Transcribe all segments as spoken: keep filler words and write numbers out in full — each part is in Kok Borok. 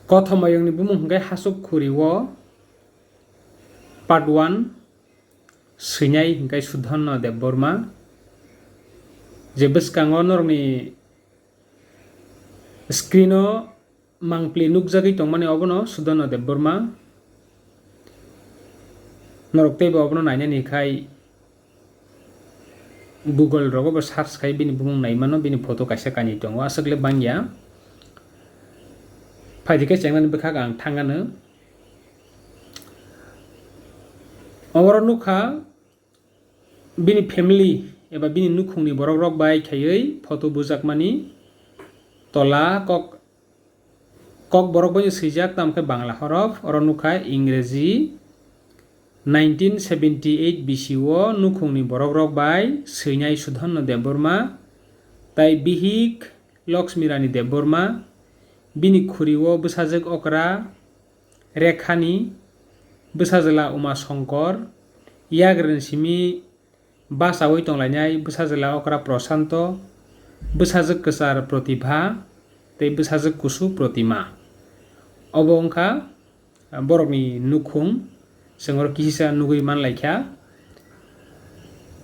Kothomayungni bumung hwnkhe Hasuk Khuri o part one, swinai hwnkhe Sudhanno Debbarma. Je bwskango norokni screen o mangpli nukjagwi tongmani obono Sudhanno Debbarma. Norok teibo obono nainani khai Google rogo bo search khai bini bumung naimano, bini photo kaisa kainwi tongo, aswk le bangya. Phaidi khe chengnani bwkhak ang thangano. Oro nukha bini family eba bini nukhungni borok rok bai khaiwi photo bujakmani tola kok Kokborok bai swijak, tamo khe Bangla horof, oro nukha Ingreji nineteen seventy eight B C o nukhungni borok rok bai swinai Sudhanno Debbarma tai bihik Laxmi Rani Debbarma, bini khuri o bwsajwk okra Rekhani, bwsajwla Uma Shankar, yagrani simi bachaui tonglainai bwsajwla okra Prashanto, bwsajwk kwchar Pratibha tei bwsajwk kusu Pratima. Obo wngkha borokni nukhung, chwng oro kisisa nugwi manlaikha.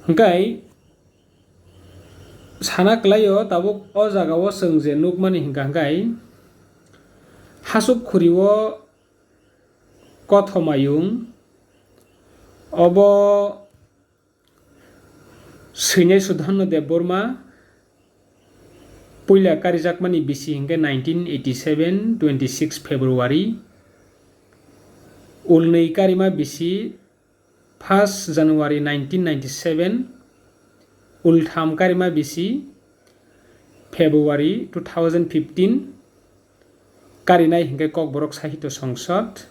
Hwnkhe sana kwlaio, tabuk o jagao chwng je nukmani hwnkha hwnkhe Hasuk Khuri o Kothomayung, obo Swinai Sudhanno Debbarma puila karijakmani bisi hwnkhe nineteen eighty seven twenty six February, ulnwi karima bisi first January nineteen ninety seven, ultham karima bisi February two thousand fifteen, karinai hwnkhe Kokborok Sahitya Songsod,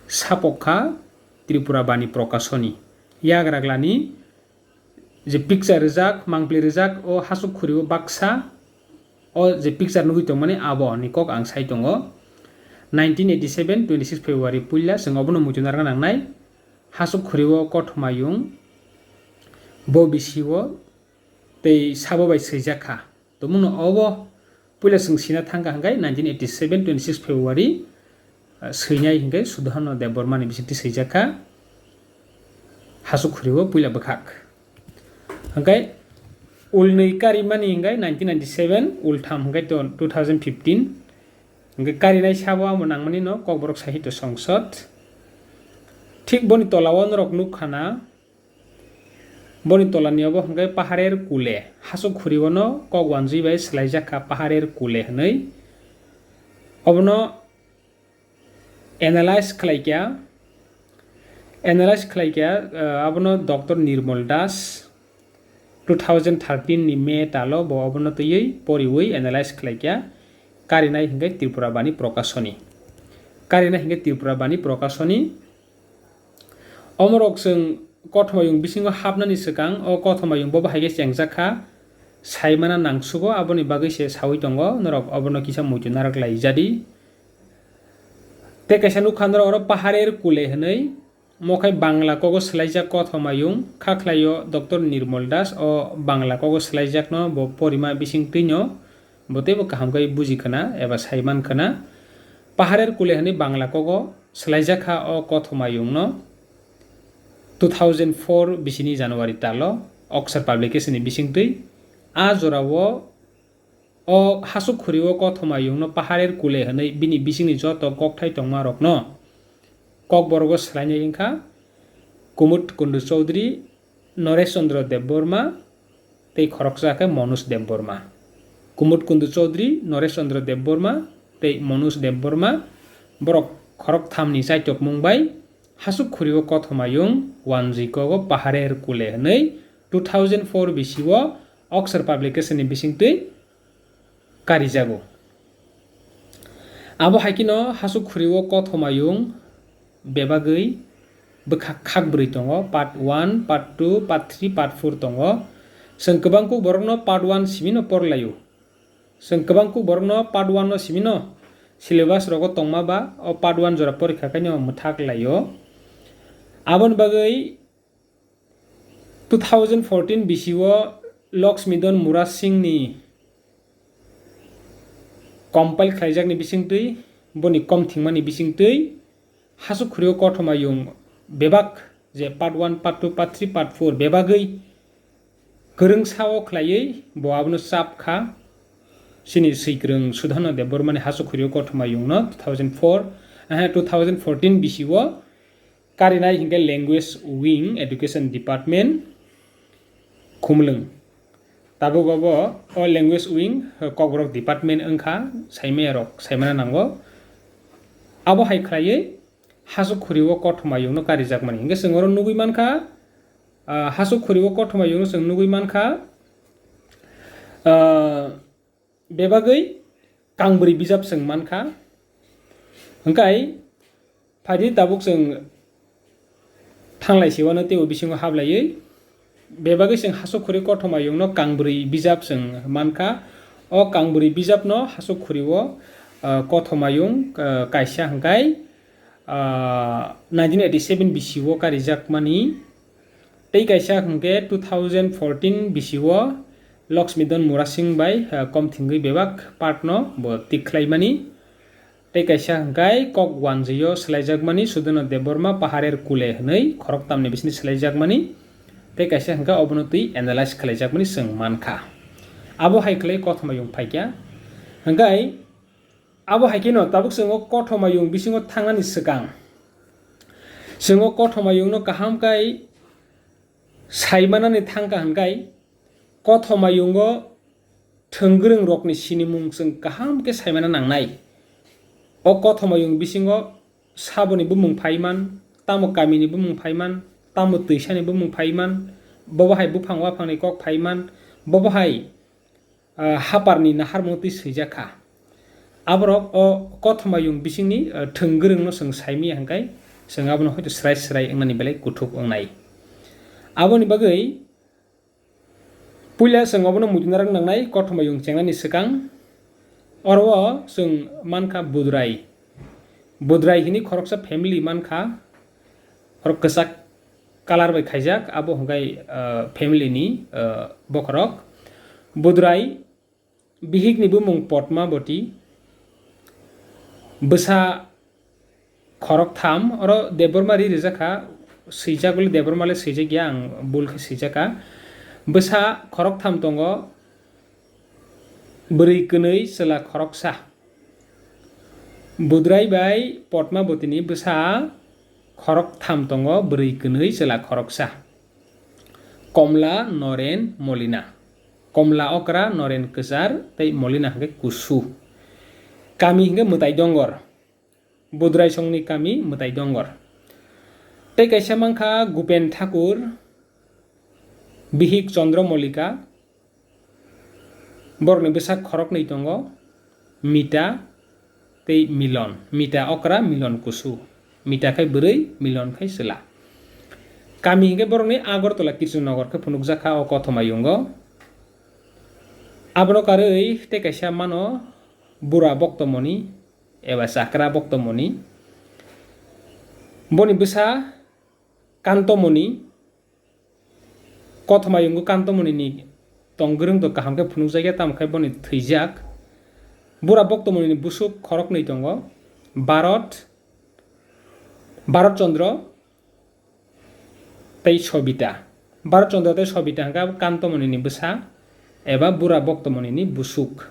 sapok kha Tripura Bani Prokasoni. Yagraglani je picture rijak, mangpli rijak, o Hasuk Khuri o baksa, o je picture nugwi tongmani abo ni kok ang sai tongo. Nineteen eighty seven twenty six February puila chwng obono muitu narwkna nangnai. Hasuk Khuri o Kothomayung bo bisi o tei sabo bai swijak kha. Tongmungno obo puila chwng sina thangkha hwnkhe nineteen eighty seven twenty six February, ah, swinai hwnkhe Sudhanno Debbarmani bisingtwi swijak kha Hasuk Khuri o puila bwkhak. Hwnkhe ulnwi karimani hwnkhe nineteen ninety seven, ultham hwnkhe to two thousand fifteen. Hwnkhe karinai sabo amo nangmani no Kokborok Sahitya Songsod. Thik boni tola o norok nukha na, boni tola ni obo hwnkhe Paharer Kule, Hasuk Khuri o no kok wanjwi bai swlaijak kha Paharer Kule hwnwi. Obono analyze khlai kha, analyze khlai kha, eh, abono Doctor Nirmal Das two thousand thirteen ni May talo bo obono twiwi poriwi analyze khlai kha, karinai hwnkhe Tripura Bani Prokasoni. Karinai hwnkhe Tripura Bani Prokasoni. Omorok chwng Kothomayung bisingo hapnani swkang o Kothomayung bo bahai khe chengjak kha, saimana nangsugo, aboni bagwi se saui tongo, norok obono kisa muitu narwk lai jadi. Tei kaisa nukha norok oro Paharer Kule hwnwi, mokhai Bangla kogo swlaijak Kothomayung, kha khlaio Doctor Nirmal Das o Bangla kogo swlaijakno bo porima bisingtwino bo teibo kaham khe buji khna eba sai man khna. Paharer Kule hwnwi Bangla kogo swlaijak kha o Kothomayungno two thousand four bisini January talo Oxford Publication ni bisingtwi. A jorao o Hasuk Khuri o Kothomayungno Paharer Kule hwnwi bini bisingni joto kokthai tongmarokno Kokborogo swlainai wngkha Kumud Kundu Chaudhary, Noresh Chandra Debbarma tei khoroksa khe Manoj Debbarma. Kumud Kundu Chaudhary, Noresh Chandra Debbarma tei Manoj Debbarma, borok khorok thamni chaitokmung bai Hasuk Khuri o Kothomayung wanjwi kogo Paharer Kule hwnwi two thousand four bisi o Oxford Publication ni bisingtwi karijago. Abo hai kheno Hasuk Khuri o Kothomayung bebagwi bwkha khakbrwi tongo, part one, part two, part three, part four tongo. Chwng kwbang kuk borokno part one simino porlaio. Chwng kwbang kuk borokno part one no simino syllabus rogo tongma ba o part one jora porikha khaino mwthak laio. Aboni bagwi two thousand fourteen bisi o Laxmi Don Murad Singh ni compile khlaijakni bisingtwi boni kom thwngmani bisingtwi hasuk khuri o kothoma yung bebak je part one, part two, part three, part four bebagwi kwrwngsa o khlaiwi bo abono chap kha. Chini swikwrwng Sudhana Debbarmani hasuk khuri o kothoma yungno two thousand four, aha, two thousand fourteen bisi o karinai hinkhe language wing education department Khumlwng. Tabuk obo o language wing, eh, Kokborok department wngkha, saimaya rok saimana nango. Abo hai khlaiwi hasuk khuri o kothoma yungno karijakmani. Hinkhe chwng oro nugwi mankha, ah, hasuk khuri o kothoma yungno chwng nugwi mankha, ah, bebagwi kangbrwi bijap chwng mankha. Hwnkhe phaidi tabuk chwng thanglai siwano teibo bisingo hablaiwi bebagwi chwng hasuk khuri kothoma yungno kangbrwi bijap chwng mankha. O kangbrwi bijapno hasuk khuri o, ah, kothoma yung, ah, kaisa hwnkhe, ah, nineteen eighty seven bisi o karijakmani. Tei kaisa hwnkhe two thousand fourteen bisi o Lakshmi Don Murasing bai, ah, kom thwngwi bebak part no bo tik khlaimani. Tei kaisa hwnkhe kok wanjwi o swlaijakmani Sudhana Debbarma Paharer Kule hwnwi khoroktamni bisini swlaijakmani. Tei kaisa hwnkhe obono twi analyze khlaijakmani chwng mankha. Abo hai khlai kothoma yung phaikha. Hwnkhe abo hai kheno tabuk chwng o kothoma yung bisingo thangnani swkang, chwng o kothoma yungno kaham khe saimanani thangkha hwnkhe, kothoma yungo thwngwrwng rokni sinimung chwng kaham khe saimana nangnai. O kothoma yung bisingo saboni bumung phaiman, tamo kamini bumung phaiman, tamo twisani bumung phaiman, bobo hai buphang waphangni kok phaiman, bobo hai ah, haparni naharmung twi swijak kha. Aborok o kothoma yung bisingni, ah, thwngwrwngno chwng saimaya hwnkhe, chwng abono hoito srai srai wngnani belai kuthuk wngnai. Aboni bagwi puila chwng obono muitu narwk nangnai kothoma yung chengnani swkang. Oro o chwng mankha Budrai. Budrai hwnwi khoroksa family mankha. Oro kwchak colour bai khaijak, abo hwnkhe, ah, family ni, ah, bokhorok. Budrai, bihik ni bumung Potmaboti, bwsa khoroktham, oro Debbarma ri rijak kha, swijak le Debbarma le swijak ya, ang bul khe swijak kha. Bwsa khoroktham tongo, bwrwi kwnwi chwla khoroksa. Budrai bai Potmabotini bwsa khoroktham tongo, bwrwi kwnwi chwla khoroksa. Komla, Noren, Molina. Komla okra, Noren kwchar, tei Molina hwnkhe kusu. Kami hwnkhe Mwtai Dongor. Budrai songni kami Mwtai Dongor. Tei kaisa mankha Gupen Thakur, bihik Chandra Malika, borokni bwsak khoroknwi tongo, Mita tei Milon. Mita okra, Milon kusu. Mita khai bwrwi, Milon khai chwla. Kami hinkhe borokni Agartala Kirtinagar khe phunukjak kha o kothoma yungo. Abono karwi tei kaisa mano Bura Boktomoni eba Chakra Boktomoni. Boni bwsa Kantomoni, kothoma yungo Kantomonini tong gwrwng to kaham khe phunukjakya, tamo khe boni thwijak. Bura Boktomonini busuk khoroknwi tongo, Bharat, Bharat Chandra tei Sobita. Bharat Chandra tei Sobita hwnkhe Kantomonini bwsa eba Bura Boktomonini busuk.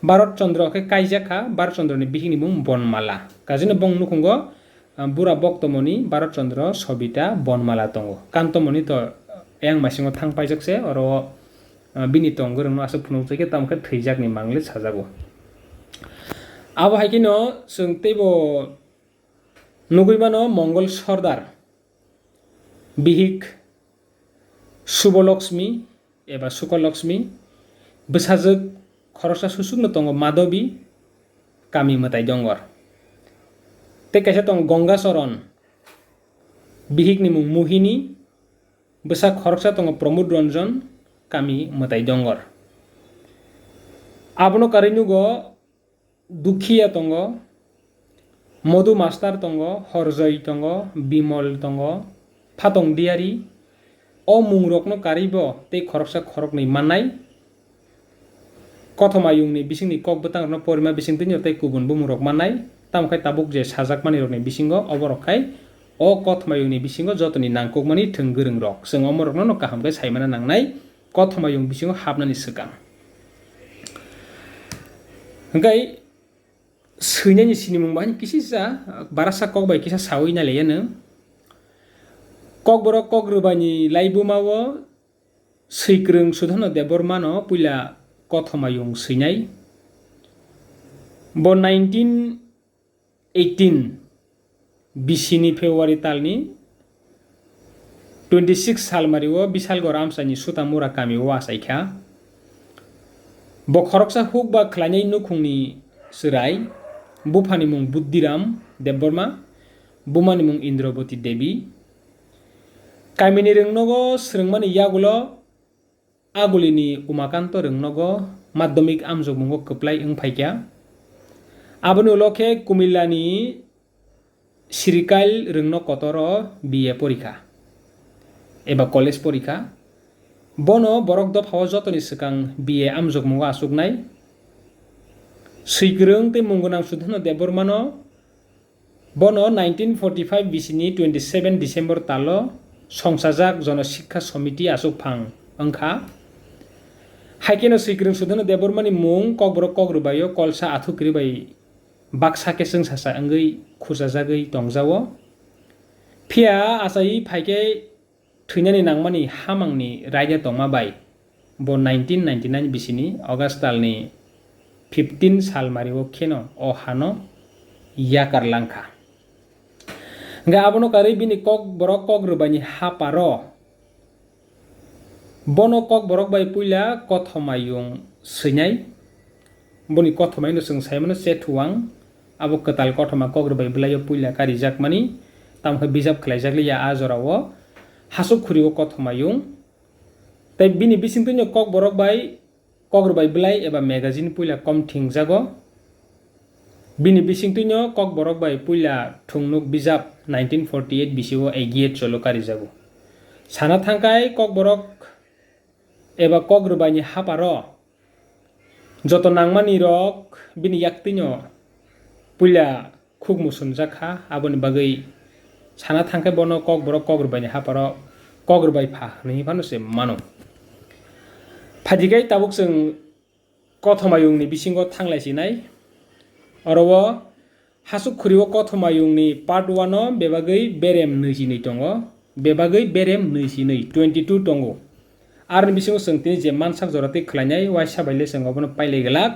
Bharat Chandra khe kaijak kha, Bharat Chandrani bihikni mung Bonmala. Kajino bong nukhungo, ah, Bura Boktomoni, Bharat Chandra, Sobita, Bonmala tongo. Kantomoni to yang masingo thang paijak se, oro, ah, bini tong gwrwngno aswk phunukjakya, tamo khe thwijakni mangle sajago. Abo hai kheno chwng teibo nugwi mano Mongol Sordar, bihik Suboloksmi eba Sukolokshmi, bwsajwk khoroksa susukno tongo Madobi, kami Mwtai Dongor. Tei kaisa tongo Gongacharan, bihikni mung Mohini, bwsa khoroksa tongo Pramod Ranjan, kami Mwtai Dongor. Abono karwi nugo Dukhiya tongo, Modhu Master tongo, Horjoi tongo, Bimol tongo, Phatong Diari. O mungrokno karwibo tei khoroksa khoroknwi mannai. Kothomayungni bisingni kok bwtangrokno porima bisingtwi tei kubun bumungrok mannai, tamo khe tabuk je sajakmanirokni bisingo oborok khai o Kothomayungni bisingo jotoni nangkukmani thwng gwrwngrok. Chwng omorokno no kaham khe saimana nangnai Kothomayung bisingo hapnani swkang. Hwnkhe swinani sinimung bahai kisisa barasa kok bai kisa saui nailaiyano. Kokborok kok rwbaini laibuma o Swikwrwng Sudhano Debbarmano puila Kothomayung swinai. Bo nineteen eighteen bisini February talni twenty six salmario Bisalgor amchaini Sutamura kamio achaikha. Bo khoroksa huk ba khlainai nukhungni chwrai, buphani mung Buddhiram Debbarma, bumani mung Indraboti Devi. Kamini rwngnogo swrwngmani yagulo Agulini Umakanto rwngnogo madhyamik amjokmungo kwplai wng phaikha. Aboni ulo khe Kumilani Sirikail rwngno kotoro B A porikha eba college porikha. Bono borok dophao jotoni swkang B A amjokmungo achuknai. Swikwrwng tei munggunang Sudhano Debbarmano Bono nineteen forty five bisini twenty seven December talo songchajak Jono Sikha Somiti achukphang wngkha. Haikheno Swikwrwng Sudhano Debbarmani mung Kokborok Kokrwbaio kolsa athukwrwi bai baksa khe chwngsacha wngwi khurchajagwi tongjao. Phiya achaiwi phaikhe thwinani nangmani hamangni raida tongma bai bo nineteen ninety nine bisini August talni fifteen salmario kheno o hano yakar langkha. Hwnkhe abono karwi bini Kokborok Kokrwbaini haparo bono Kokborok bai puila Kothomayung swinai. Boni Kothomayungno chwng saimano Chethuwang. Abo kwtal kothoma Kokrwbai bwlaio puila karijakmani, tamo khe bijap khlaijakliya a jorao. Hasuk Khurio Kothomayung. Tei bini bisingtwino Kokborok bai Kokrwbai bwlai eba magazine puila kom thwngjago. Bini bisingtwino Kokborok bai puila thwngnuk bijap nineteen forty eight bisio egiye cholo karijago. Sana thangkhai Kokborok eba Kokrwbaini haparo joto nangmani rok bini yaktwino puila khuk musunjak kha, aboni bagwi sana thangkhai bono Kokborok Kokrwbaini haparo Kokrwbai pha hwnwi phano se mano. Phaidi khe tabuk chwng Kothomayungni bisingo thanglai sinai. Oro o Hasuk Khurio Kothomayungni part one o bebagwi berem nwi sinwi tongo, bebagwi berem nwi sinwi twenty two tongo. Aroni bisingo chwng tini je mansak jora twi khlainai, waisa bai le chwng obono pailai glak.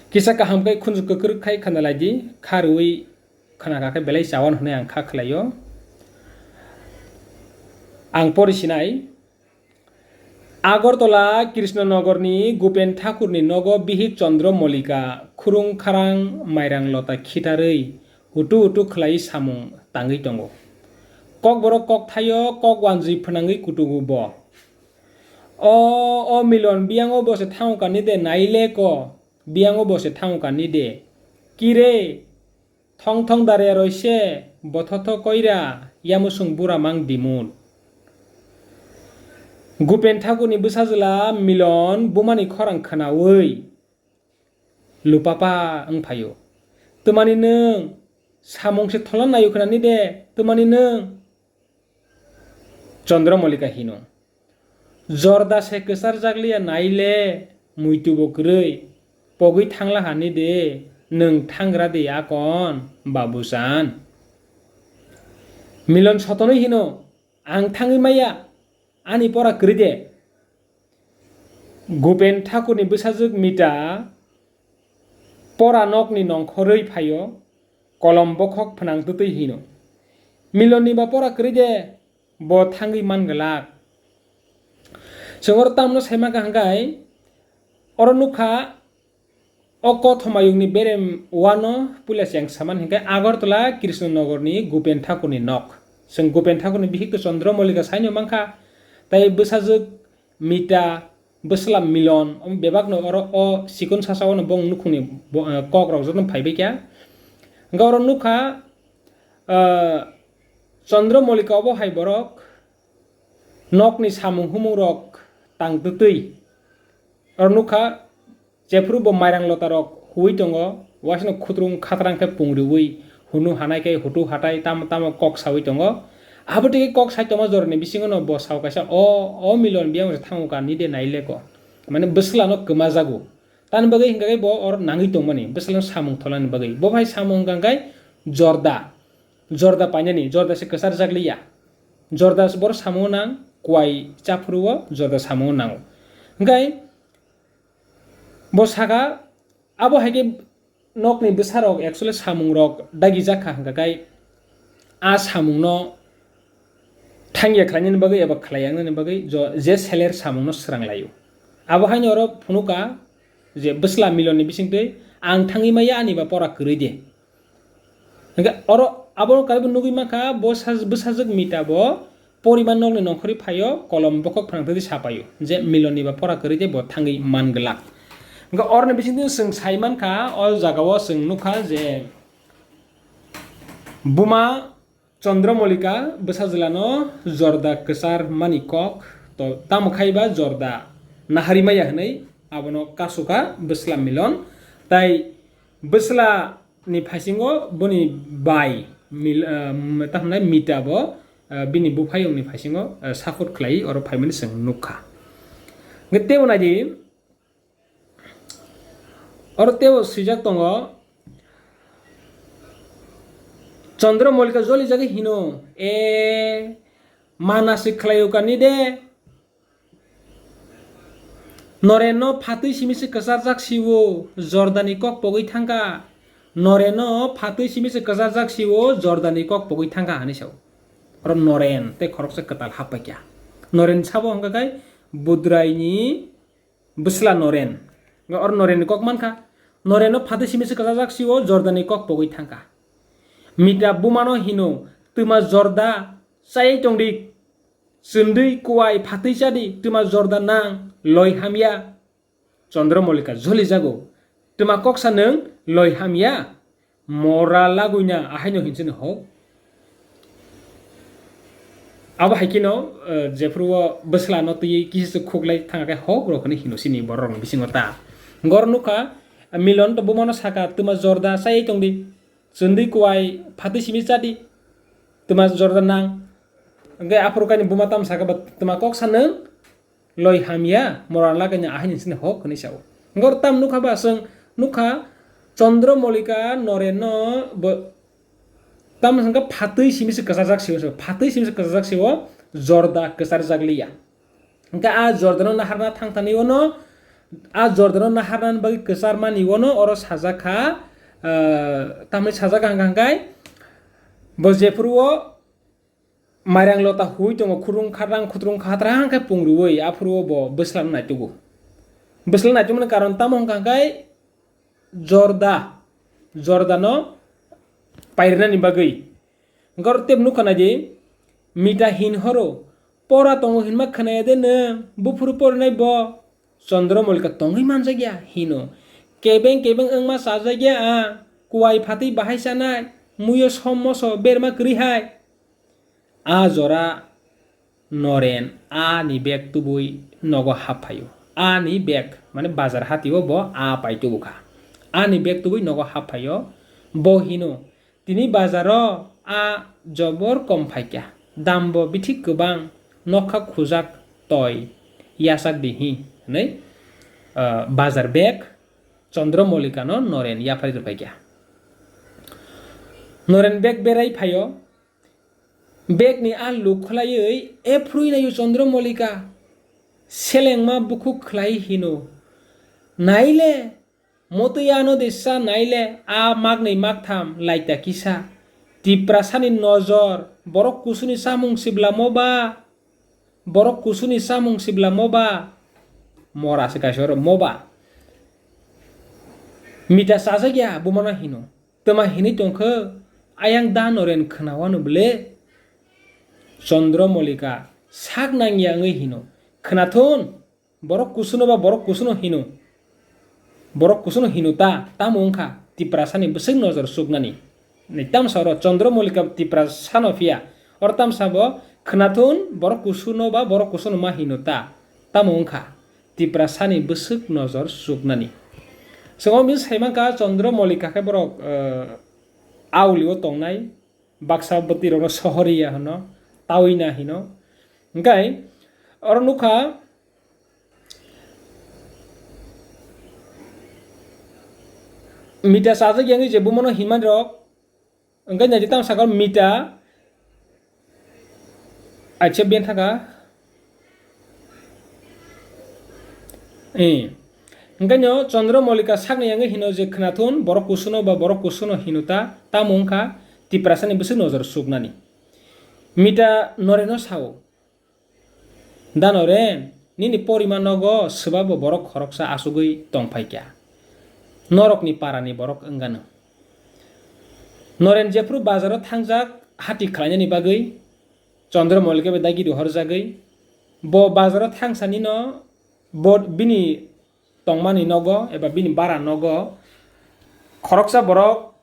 Kisa kaham khe khunju kwkrwk khai khna lai di, kha rwui khna kha khe belai chawan hwnwi ang kha khlaio. Ang pori sinai. Agartala Krishnanagarni Gupen Thakurni nogo bihik Chandra Mallika khurung kharang mairang lota khitarwi hutu hutu khlai samung tangwi tongo. Kokborok kokthaio kok wanjwi phwnangwi kutugo bo. O, o Milon, biyango bo se thango kani de, naile ko, biyango bo se thango kani de. Kire, thong thong darya roi se, bothoto koira, yamusung bura mang dimut. Gupen Thakurni bwsajwla Milon bumani khorang khnaui lupapa wng phaio. Twmani nwng samung se thola naio khnani de, twmani nwng? Chandra Mallika hino. Jorda se kwcharjakliya naile muitu bo kwrwi, pogwi thangla hani de, nwng thangra de akon, babuchan. Milon sotonwi hino, ang thangwi maya, ani pora kwrwi de. Gupen Thakurni bwsajwk Mita pora nokni nongkhorwi phaio, kolom bokhok phwnang twtwi hino. Milonni ba pora kwrwi de, bo thangwi man glak. Chwng oro tamno saima kha hwnkhe, oro nukha o Kothomayungni berem wano puila cheng saman hwnkhe Agartala Krishnanagarni Gupen Thakurni nok. Chwng Gupen Thakurni bihik to Chandra Mallika saino mankha, tei bwsajwk Mita, bwsla Milon, omo bebakno oro o sikon sasao no bong nukhungni bo-, eh, kok rok jotono phaibai kha. Hwnkhe oro nukha, eh, Chandra Mallika obo hai borok nokni samung humung rok tang twtwi Oro nukha, jephuru bo mairang lota rok huwi tongo, wasino khutrung khatrang khe pungriwi hunu hanai khe hutu hatai tamo tamo kok sawi tongo. Abo tei kok sai tongma jorani bisingo no bo sao kaisa, "O, o Milon biyang se thango ka ni de nai leko." Mane bwsla no kwma jago. Tani bagwi hingka khe bo or nangwi tongmani, bwsla no samung tholani bagwi. Bo phai samung hingka khe jorda. Jorda painani, jorda se kwchar jak liya. Jorda se boro samung nang, kwai chaphuru o jorda samung nango. Hingkai bo saka, abo hai khe nokni bwsarok actually samungrok dagijak kha, hingka khe a samungno thangya khlainani bagwi eba khlai yangnani bagwi jo-, je seler samungno srang laio. Abo haino oro phunuka je bwsla Milonni bisingtwi, "Ang thangwi maya, ani ba pora kwrwi de." Hingke oro abo kaibo nugwi mankha, bo saj-, bwsajwk Mita bo poriman nokni nongkhorwi phaio, kolom bokhok phrang twi sapaio, je Milonni ba pora kwrwi tei bo thangwi man glak. Hingke oroni bisingtwi chwng sai mankha, o jagao chwng nukha je buma Chandra Malika bwsajwlano jorda kwchar mani kok, to tamo khai ba jorda nahari maya hwnwi abono kasukha bwsla Milon. Tai bwsla ni phaisingo boni bai Mil-, ah, tamo hwnai Mita bo, ah, bini buphayungni phaisingo, ah, support khlai oro phaimani chwng nukha. Hwnkhe tebo naidi, oro tebo swijak tongo, Chandra Malika jolijagwi hino, "E, mana se khlaio kani de?" Norenno phatwi simi se kwcharjak siwo, Jordani kok pogwi thangkha. Norenno phatwi simi se kwcharjak siwo, Jordani kok pogwi thangkha, hwnwi sao. Oro Noren tei khoroksa kwtal happaikha. Noren sabo hwnkha khe Budraini bwsla Noren. Oro Norenni kok mankha. Norenno phatwi simi se kwcharjak siwo, Jordani kok pogwi thangkha. Mita bumano hino, "Twma Jorda chayai tongdi." Chwndwi kuwai phatwi chadi, twma Jorda nang loi hamya. Chandra Malika jolijago, twma koksa nwng loi hamya, mora lagwina ahaino hinsini hok. Abo hai kheno, eh, jephuru o bwsla no twiwi kisa se khuklai thangkhe hok rok hwnwi hino sini borok rokni bisingo ta. Gor nukha, Milon to bumano saka, twma Jorda chayai tongdi. Chwndwi kuwai phatwi simi chadi, twma Jorda nang. Hwnkhe aphuru kaini buma tamo sakha ba, twma koksa nwng loi hamya, moran lagani ahaini sini hok hwnwi sao. Hwnkhe oro tamo nukha ba, chwng nukha Chandra Malika Norenno bo tamo hwnkhe phatwi simi se kwcharjak sio, phatwi simi se kwcharjak sio, Jorda kwcharjak liya. Hwnkhe a Jordano naharna thangthani ono, a Jordano naharnani bagwi kwcharmani ono oro sajak kha, ah, tamni sajak kha hwnkha hwnkhe bo jephuru o mairang lota hui tongo, khutrung khatrang, khutrung khatrang khe pung rwui aphuru o bo bwsla naitugo. Bwsla naitukmani karon tamo hwnkha hwnkhe Jorda, Jordano pairwnani bagwi. Hwnkhe oro tei nukha naidi, Mita hin horo, "Pora tongo hinma khwnaya de nwng, buphuru porinai bo?" Chandra Malika, "Tongwi manjakya," hino. "Kebeng kebeng wngma chajakya a, kuwai phatwi bahai chanai, muiyo som moso berma kwrwi hai." A jora Noren ani bag tubui nogo hap phaio. Ani bag, mane bazar hatio bo a pai tubu kha. Ani bag tubui nogo hap phaio. Bo hino, "Tini bazaro a jobor kom phaikha. Dambo bithi kwbang, nokha khujak toi, yachak di hi," hwnwi, ah, bazar bag Chandra Malika no Noren yapharwi rwphaikha. Noren bag berai phaio. Bag ni a luk khwlaiwi ephru naio Chandra Malika. Selengma bukhuk khlai hino, "Naile, motwi ano de sa naile, a maknwi maktham laita kisa. Tiprasani nojor, borok kusuni samung siblamo ba, borok kusuni samung siblamo ba." Mora se kaisa oro moba. Mita chajakya bumano hino. Twma hinwi tongkhe, ayang da Noren khwnawano bwle? Chandra Malika sak nangya wngwi hino, "Khwnathun, borok kusuno ba borok kusuno hino. Borok kusuno hino ta, tamo wngkha Tiprasani bwswk nojor chuknani." Ni tamsa oro Chandra Malika Tiprasano phiya, oro tamsa bo, "Khwnathun, borok kusuno ba borok kusuno ma hino ta, tamo wngkha." Tiprasani bwswk nojor chuknani. Chwng o bini saimankha Chandra Malika khe borok, eh, aulio tongnai, baksa bwtwirokno sohoriya hino, tawina hino. Hwnkhe oro nukha, mita chajak yangwi je bumano hinmani rok, hwnkhe naidi tamo sakha mita, acha ben thaka. Eh. Hwnkhe no Chandra Malika sakni yangwi hino je khwnathun borok kusuno ba borok kusuno hino ta, tamo wngkha Tiprasani bwswk nojor chuknani. Mita noreno sao. Da Noren, nini porima nogo swbabo borok khoroksa achugwi tongphaikha. Norokni parani borok wngano. Noren jephru bazaro thangjak hati khlainani bagwi Chandra Malika bai dagi rohorjagwi, bo bazaro thangsanino bo bini tongmani nogo eba bini bara nogo khoroksa borok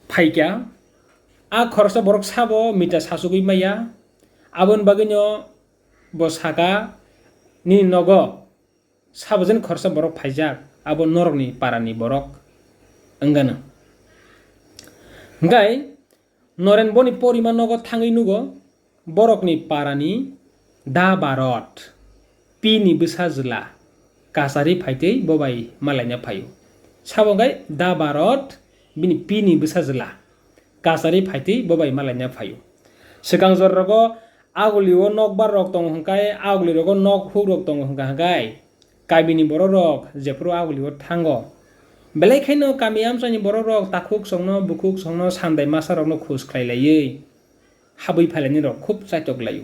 phaikha. A khoroksa borok sabo mita sachugwi maya. Aboni bagwino bo saka, "Nini nogo sabo jani khoroksa borok phaijak, abo norokni parani borok wngano." Hwnkhe Noren boni porima nogo thangwi nugo, borokni parani Da Barot, pini bwsa jwla, kachari phaitwi bo bai malaina phaio. Sabo hwnkhe Da Barot, bini pini bwsa jwla, kachari phaitwi bo bai malaina phaio. Swkang jora rogo agulio nokbar rok tongo hwnkhe, agulirogo nok huk rok tongo hwnkha hwnkhe, kamini borok rok jephru agulio thango, belai khaino kami amchaini borok rok takhuk songno, bukhuk songno, sandai masa rokno khus khlai laiwi habwi phailani rok khub chaitok laio.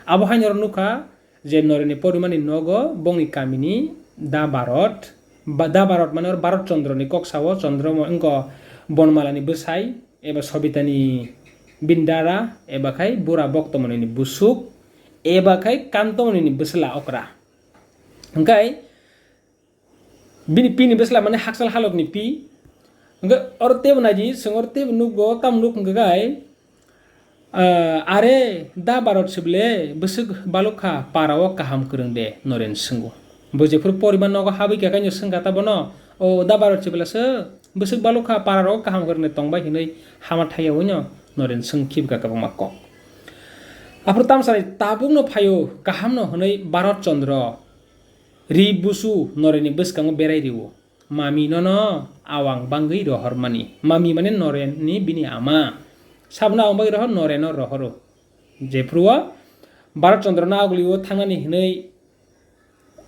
Abo hai norok nukha je Norenni porimani nogo bongni kamini Da Barot, ba Da Barot mane oro Barot Chandroni kok sao, Chandra mo-, wngkha Bonmalani bwsai, eba Sobitani bini dara, eba khai Bura Boktomonini busuk, eba khai Kantomonini bwsla okra. Hwnkhe bini pini bwsla mane hakchal halokni pi. Hwnkhe oro tebo naidi, chwng oro tebo nukgo, tamo nuk hwnkhe gai, ah, "Are, Da Barot sibole bwswk balukha, parao kaham kwrwng de?" Noren swngo. Bo jephuru porima nogo habwi kha, kaino swngkha ta bono, "O Da Barot sibole se bwswk balukha, parao kaham kwrwng de tongbai?" hinwi hama thaiyaoino Noren swngkhibkha kwbangma kok. Aphuru tamsani tabukno phaio kahamno hwnwi Barot Chandra ri busu Norenni bwskango berai rio. Mami nono awang bangwi rohormani. Mami mane Norenni bini ama. Sabno awang bangwi rohor, Noreno rohoro. Jephuru o Bharat Chandrano agulio thangnani hinwi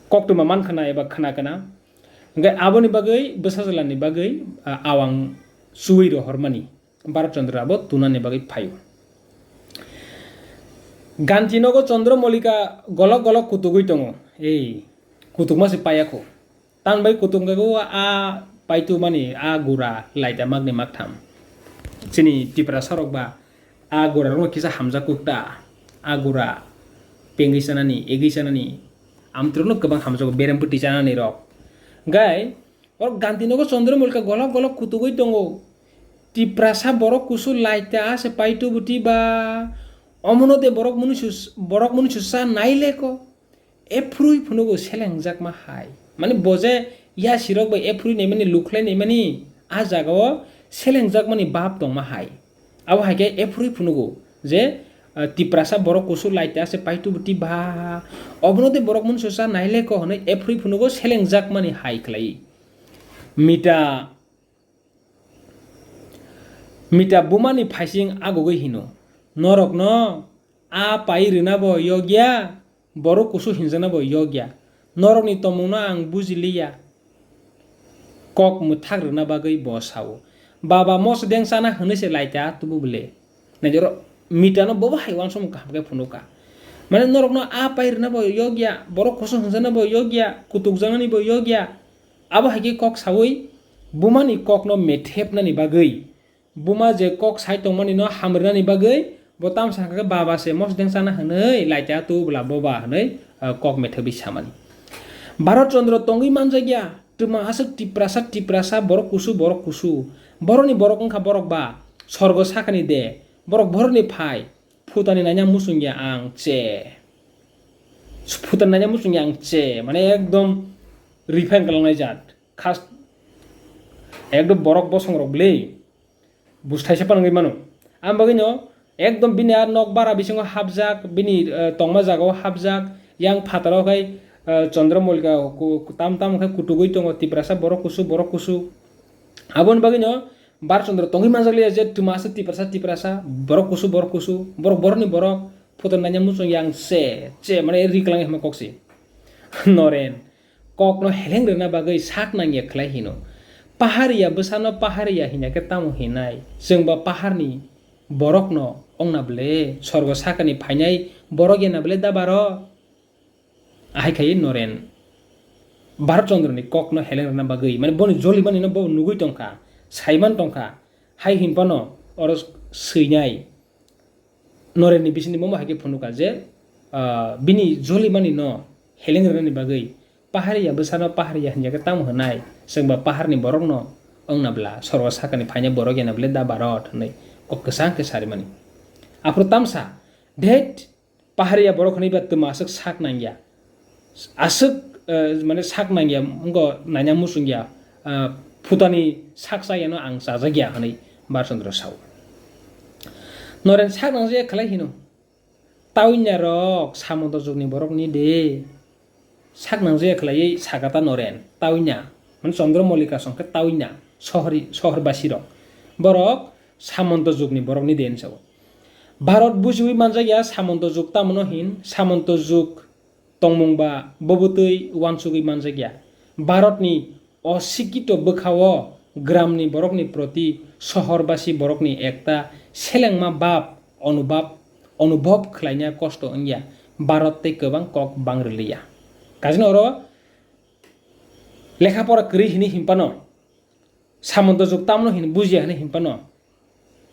koktwma mankhana eba khwnakana. Hwnkhe aboni bagwi bwsajwlani bagwi, ah, awang chuwi rohormani. Bharat Chandra abo tunani bagwi phaio. Ganti nogo Chandra Malika golok golok kutugwi tongo. Ei, kutukma se paiya kho. Tan bai kutung khe o a paitu mani a gura laida magni magtham. Chini Tiprasa rok ba a gura rokno kisa hamjak kuk ta. A gura pengwi chanani, egwi chanani. Amtwrwkno kwbang hamjago, berem bwtwi chanani rok. Gai, oro Gandhi nogo Chandra Malika golok golok kutugwi tongo. Tiprasa borok kusu laita ase paitu bwtwi ba. Omono de borok mwnwi sus-, borok mwnwi susa naileko. Ephru phunugo selengjakma hai. Mane bo je yasirok bai ephru naimani, lukhlai naimani, a jagao selengjakmani bab tongma hai. Abo hai khe ephru phunugo je, ah, Tiprasa borok kusu laita ase paitu bwtwi ba. Obono de borok mwnwi susa naileko hwnwi ephru phunugo selengjakmani hai khlai. Mita Mita bumani phaising agugwi hino, "Norokno a pai rwna bo yokya, borok kusu hinjakna bo yokya. Norokni tongmungno ang bujiliya." Kok mwthak rwna bagwi bo sao, "Baba, mosodeng chana hwnwi se laita tubu bwle." Naijoro Mitano bobo hai uansukmung kaham khe phunukha. Mane norokno a pai rwna bo yokya, borok kusu hinjakna bo yokya, kutukjaknani bo yokya. Abo hai khe kok saui bumani kokno methepnani bagwi, buma je kok sai tongmani no hamrwnani bagwi, bo tamo sakha khe, "Baba se mosodeng chana hwnwi laita tu bwla boba," hwnwi, ah, kok methebwi samani. Bharat Chandra tongwi manjakya, twma aswk Tiprasa, Tiprasa, borok kusu, borok kusu. Borokni borok wngkha borok ba, sorgo sakani de, borok borokni phai, phutani naina muchungya ang che. Phutan nanya muchung yang che, mane ekdom refine kalangnai jat. Khas ekdom borok bosong rok bwle. Bus thaisa panangwi mano. Ang bagwino ekdom bini a nok bara bisingo hapjak, bini, eh, tongma jagao hapjak, yang phataro khai, eh, Chandra Molika ku-, tam tam khai kutugwi tongo, Tiprasa borok kusu, borok kusu. Aboni bagwino Bharat Chandra tongwi manjakliya je twma aswk Tiprasa, Tiprasa, borok kusu, borok kusu, borok borokni borok, photo naina muchung yang se, che mane ri klang hima kok se. Noren, kokno heleng rwna bagwi sak nangya khlai hino. Pahariya bwsano pahariya hinya khe tamo hinai? Chwngba paharni borokno ongna bwle, sorgo sakani phainai borok ya na bwle da baro? Ahai khai Noren Bharat Chandra ni kokno heleng rwna bagwi, mane boni joli mani no bo nugwi tongkha, saiman tongkha, hai hinphano oro swinai. Noren ni bisingni momo hai khe phunukha je, ah, bini joli mani no heleng rwnani bagwi pahariya bwsano pahariya hinya khe tamo hinai? Chwngba paharni borokno ongna bwla, sorgo sakani phainai borok ya na bwle da Bharat hinwi kok kwchang khe sarimani. Aphuru tamsa, det pahariya borok hinwi ba twma aswk sak nangya. Aswk, eh, mane sak nangya, wngkha naina muchungya, eh, phutani sak chayano ang chajakya hinwi Bharat Chandra sao. Noren sak nangjakya khlai hino. Tauinya rok Samanta jugni borok ni de. Sak nangjakya khlaiwi sakata Noren, tauinya, mane Chandra Molika songkhe tauinya, sohori-, sohorbasi rok. Borok Samanta jugni borok ni de hinwi sao. Bharat bujiwi manjakya Samanta jug tamno hin, Samanta jug tongmung ba bo bwtwi uansugwi manjakya. Bharatni osikito bwkhao gramni borokni proti sohorbasi borokni ekta selengma bab onubab, onubhob khlaina kosto wngya. Bharat tei kwbang kok bang rwliya. Kajino oro lekha pora kwrwi hinwi hinphano, Samanta jug tamno hin bujiya hinwi hinphano,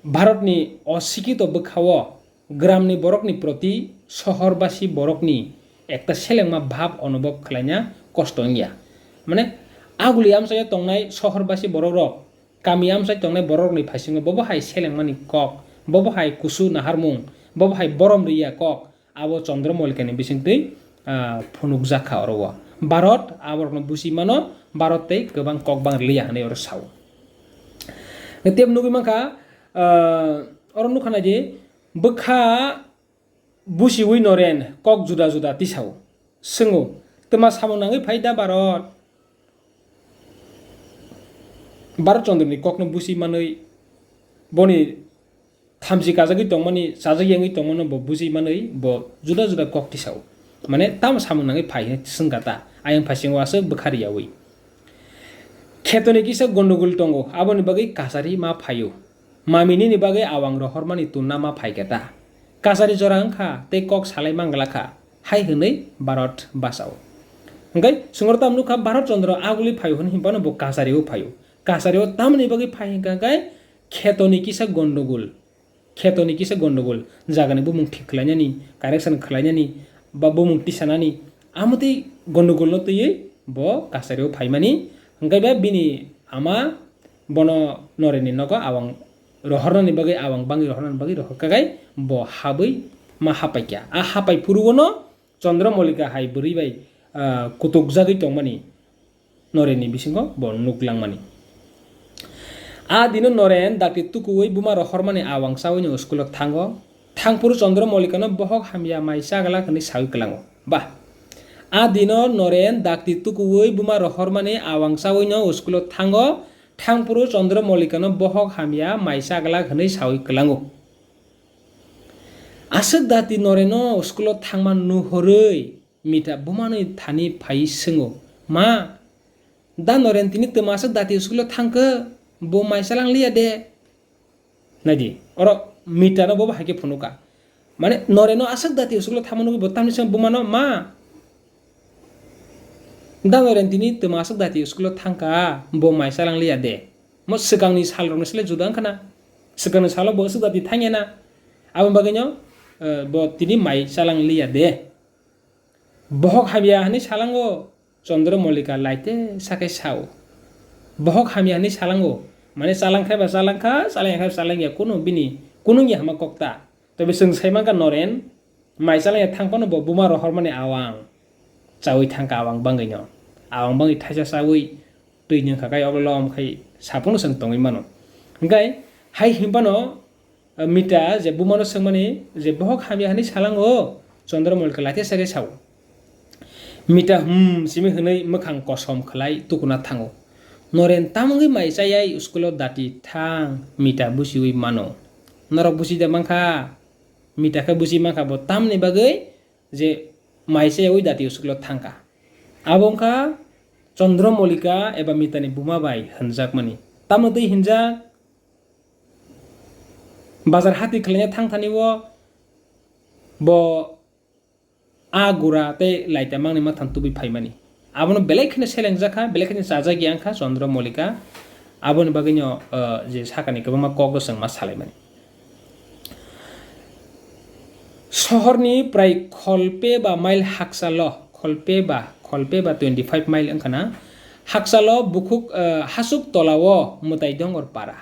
Bharatni osikito bwkhao gramni borokni proti sohorbasi borokni ekta selengma bhab onubhob khlaina kosto wngya. Mane, aguli amchaio tongnai sohorbasi borok rok, kami amchai tongnai borok rokni phaisingo bobo hai selengmani kok, bobo hai kusu naharmung, bobo hai borom riya kok, abo Chandra Molika ni bisingtwi, ah, phunukjak kha oro o. Bharat aborokno busi mano, Bharat tei kwbang kok bang rwliya hinwi oro sao. Tei nugwi mankha, ah, oro nukha naidi, bwkha busiwi Noren kok juda juda tisao. Swngo, twma samung nangwi phai da Bharat? Bharat Chandra ni kokno busi manwi boni thamchi kajagwi tongmani, chajak yangwi tongmano bo buji manwi bo juda juda kok tisao. Mane tamo samung nangwi phai hwnwi swngkha ta, ayang phaisingo aswk bwkha riyaui. Khetoni kisa gondogul tongo, aboni bagwi kasari ma phaio. Mami nini bagwi awang rohormani tunna ma phaikha ta? Kasari jora wngkha tei kok salai manglakha, hai hwnwi Bharat bachao. Hwnkhe swngo tamo nukha Bharat Chandra aguli phaio hwnwi hinphano bo kasario phaio. Kasario tamoni bagwi phai hwnkha khe khetoni kisa gondogul. Khetoni kisa gondogol, jagani bumung thik khlainani, correction khlainani, ba bumung tisanani, amotwi gondogolno twiwi bo kasario phaimani, hwnkhe ba bini ama bono Norenni nogo awang rohornani bagwi, awang bangwi rohornani bagwi rohorkha khe bo habwi ma hapaikha. A hapai phuruono Chandra Molika hai bwrwi bai, ah, kutukjagwi tongmani Norenni bisingo bo nuklangmani. A dino Noren dakti tukuwi buma rohormani awang chawi no school o thango. Thangphuru Chandra Molikano bohok hamya mai chaglak hwnwi sawi kwlango. Ba. A dino Noren dakti tukuwi buma rohormani awang chawi no school o thango. Thangphuru Chandra Molikano bohok hamya mai chaglak hwnwi sawi kwlango. Aswk dati Noreno school o thangma nuhorwi Mita bumani thani phai swngo, "Ma, da Noren tini twma aswk dati school o thangkhe, bo mai chalang liya de?" Naidi, oro Mita no bobo hai khe phunukha. Mane Noreno aswk dati school o thangma nugwi bo tamni swngo bumano, "Ma, da Noren tini twma aswk dati school o thangkha, bo mai chalang liya de?" Mo swkangni sal rokni sle juda wngkha na. Swkangni salo bo aswk dati thangya na. Aboni bagwino, eh, bo tini mai chalang liya de. Bohok hamya hwnwi salango, Chandra Mollika laite sakhe sao. Bohok hamya hwnwi salango, mane chalangkha ba chalangkha, chalangya kha ba chalangya, kunu bini, kunu ya hama kok ta. Tobe chwng sai mankha Noren, mai chalaiya thang phano bo buma rohormani awang chaui thangkha, awang bangwino. Awang bangwi thaisa chaui twi nwngkha kai, obo lom khai saphangno chwng tongwi mano. Hwnkhe hai hinphano, eh, Mita je bumano swngmani je bohok hamya hwnwi salango, Chandra Mallika laithesa khe sao. Mita, "Hmm," simi hwnwi mwkhang kosom khlai tukuna thango. Noren tamungwi mai chayai school-o dati thang, Mita busiwi mano. Norok busi da mankha? Mita khe busi mankha, bo tamni bagwi je mai chayaui dati school-o thangkha. Abo wngkha Chandra Mallika eba Mitani buma bai hwnjakmani. Tamno twi hinjak? Bazar hati khlaina thangthani o bo a gura tei laita mangni mathang tubui phaimani. Abono belai kheno selengjak kha, belai kheno chajak ya wngkha Chandra Mallika. Aboni bagwino, uh, je sakani kwbangma kok gosong ma salaimani. Sohorni prai kholpe ba mile hakchalo, kholpe ba, kholpe ba twenty five mile wngkha na, hakchalo bukhuk, uh, hasuk tolao Mwtai Dongor para.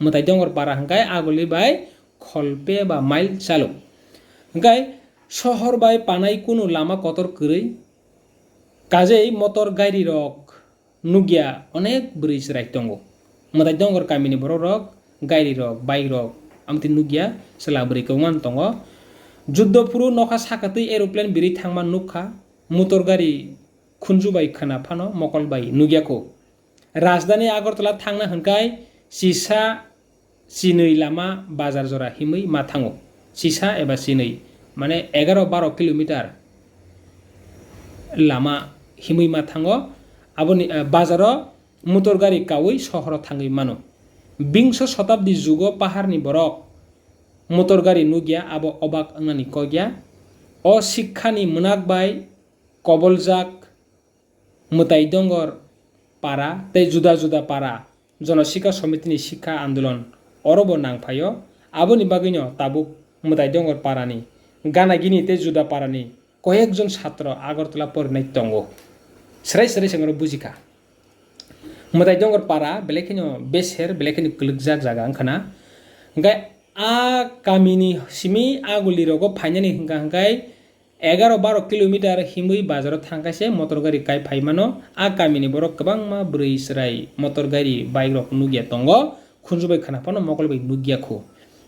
Mwtai Dongor para hwnkhe aguli bai kholpe ba mile chalo. Hwnkhe sohor bai panai kunu lama kotor kwrwi, kajei motor gari rok nukya, onek bwrwi chwrai tongo. Mwtai Dongor kamini borok rok, gari rok, bike rok, amtwi nukya, chwla bwrwi kwbangma tongo. Juddo phuru nokha sakatwi aeroplane birwi thangma nukha, motor gari khunju bai khwna phano mokol bai nukya kho. Rajdhani Agartala thangna hwnkhai chisa chinwi lama bazar jora himwi ma thango. Chisa eba chinwi, mane egaro baro kilometer lama himwi ma thango. Aboni, eh, bazaro motor gari kaui sohoro thangwi mano. Bingso shotabdi jugo paharni borok motor gari nukya, abo obak wngnani kokya. O sikhani mwnak bai koboljak Mwtai Dongor para tei juda juda para Jonosikha Somitini sikha andolon orobo nang phaio. Aboni bagwino tabuk Mwtai Dongor parani, Ganagini tei juda parani koyekjon satro Agartala porinai tongo. Srai srai se oro bujikha. Mwtai Dongor para belai kheno beser, belai kheno kwlwkjak jaga wngkha na. Hwnkhe a kamini simi aguli rogo phainani hwnkha hwnkhe egaro baro kilometer himwi bazaro thangkha se motor gari kai phai mano. A kamini borok kwbangma bwrwi chwrai motor gari, bike rok nukya tongo, khunju bai khwna phano mokol bai nukya khu.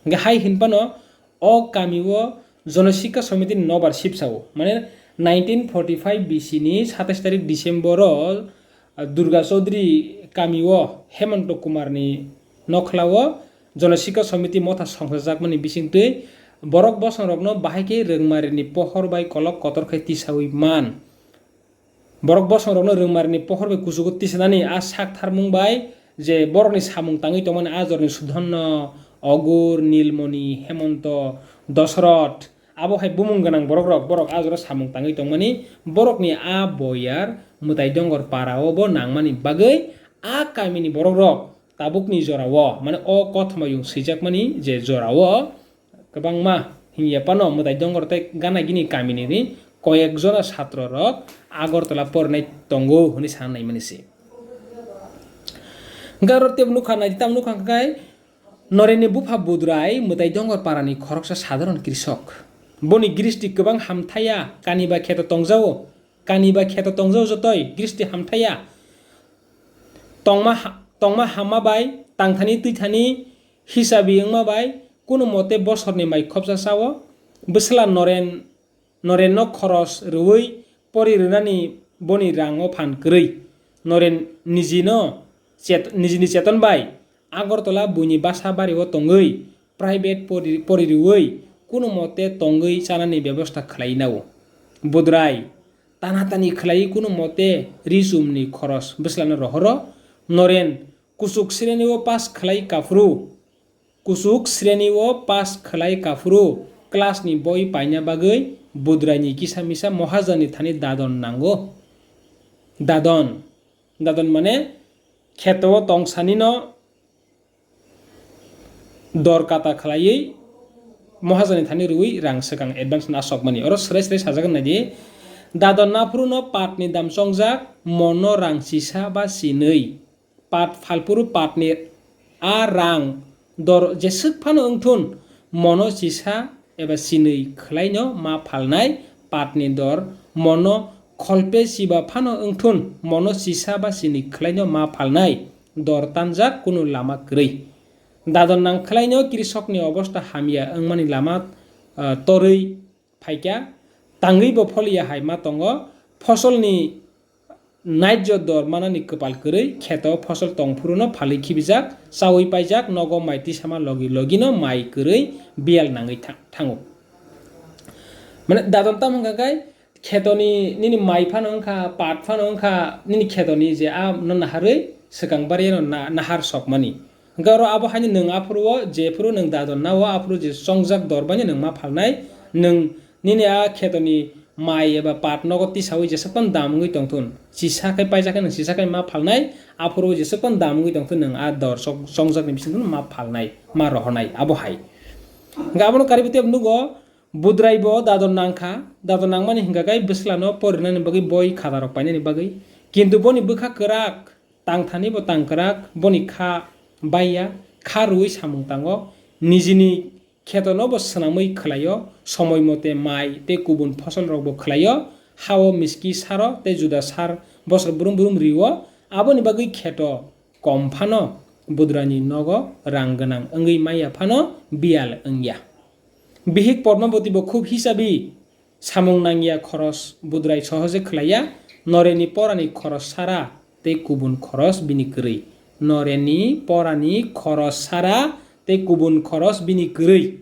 Hwnkhe hai hin phano o kami o Jonosikha Somitini nobar sipsa o, mane nineteen forty five B C ni satais tarik December o, ah, Durga Chaudhary kami o Hemonto Kumar ni nokhla o Jonosikha Somiti motha songchajakmani bisingtwi borok bosongrokno bahai khe Rwngmarini pohor bai kolok kotor khe tisaui man. Borok bosongrokno Rwngmarini pohor bai kuchugo tisanani a sak tharmung bai je borokni samung tangwi tongmani a jorni Sudhorno, Ogur, Nilmoni, Hemonto, Dosoroth, abo hai bumung gwnang borokrok, borok a jora samung tangwi tongmani, borokni a boyar Mwtai Dongor para o bo nangmani bagwi a kamini borokrok tabukni jora o, mane o kothoma yung swijakmani je jora o, kwbangma hinya phano Mwtai Dongor tei Ganagini kamini ni koyek jona satro rok Agartala porinai tongo hwnwi sana naimani se. Hwnkhe aro tebo nukha, naidi tamo nukha hwnkhe Norenni bupha Budrai Mwtai Dongor parani khoroksa sadharon krisok. Boni gristi kwbang hamthaya, kani ba kheto tongjao, kani ba kheto tongjao jotoi gristi hamthaya. Tongma ha-, tongma hamma bai tangthani twithani hisabi wngma bai kunu mote bosorni mai khopsa sao. Bwsla Noren, Norenno khoros rwui pori rwnani boni rango phan kwrwi. Noren nijino chet-, nijini cheton bai Agartala buini basa bario tongwi private pori-, pori rwui kunu mote tongwi chanani bebosta khlai nao. Budrai tana tani khlaiwi kunu mote ri chumni khoros bwslano rohoro. Noren kuchuk sreni o pass khlai kaphuru, kuchuk sreni o pass khlai kaphuru class ni boi paina bagwi Budrai ni kisa misa Mohajan ni thani dadon nango. Dadon, dadon mane kheto o tong sani no dor kata khlaiwi Mohajan ni thani rwui rang swkang advance na sokmani. Oro srai srai sajak nai di. Dadon naphuru no pat ni dam chongjak, mono rang chisa ba chinwi. Pat phalphuru pat ni a rang dor jeswk phano wngthun, mono chisa eba sinwi khwlaino ma phalnai, patni dor mono kholpe chiba phano wngthun, mono chisa ba sinwi khwlaino ma phalnai, dor tanjak kunu lama kwrwi. Dadon nang khwlaino krisokni obosta hamya wngmani lama, ah, torwi phaikha, tangwi bo pholiya hai ma tongo, fosolni naijjo dor manani kwpal kwrwi, kheto fosol tong phuruno phalwi khibijak, chaui paijak, nogo mai tisama logi logino mai kwrwi biyal nangwi tha-, thango. Mane dadon tamo hwnkha khe khetoni nini mai phano wngkha, pat phano wngkha, nini khetoni je a no naharwi swkang bariano na-, nahar sokmani. Hwnkhe oro abo haino nwng aphuru o jephuru nwng dadon nao aphuru je chongjak dor baino nwng ma phalnai, nwng nini a khetoni mai eba pat nogo tisaui jeswk phano dam wngwi tongthun, chisa khe paijak khe nwng chisa khe ma phalnai, aphuru o jeswk phano dam wngwi tongthun nwng a dor chok-, chongjakni bisingtwi ma phalnai, ma rohornai abo hai. Hwnkhe abono karwi tei nugo, Budrai bo dadon nangkha, dadon nangmani hwnkha khe bwslano porinani bagwi boi khatarok painani bagwi, kintu boni bwkha kwrak. Tangthani bo tangkwrak, boni kha baiya, kha rwui samung tango, nijini khetono bo swnamwi khwlaio, somoi mote mai tei kubun fosolrok bo khwlaio, hao miski saro tei juda sar bosor brum brum rio, aboni bagwi kheto kom phano budrani nogo rang gwnang wngwi maya phano biyal wngya. Bihik Padmabati bo khub hisabi samung nangya khoros budrai sohoje khwlaiya, noreni porani khoros sara tei kubun khoros bini kwrwi. Noreni porani khoros sara tei kubun khoros bini kwrwi.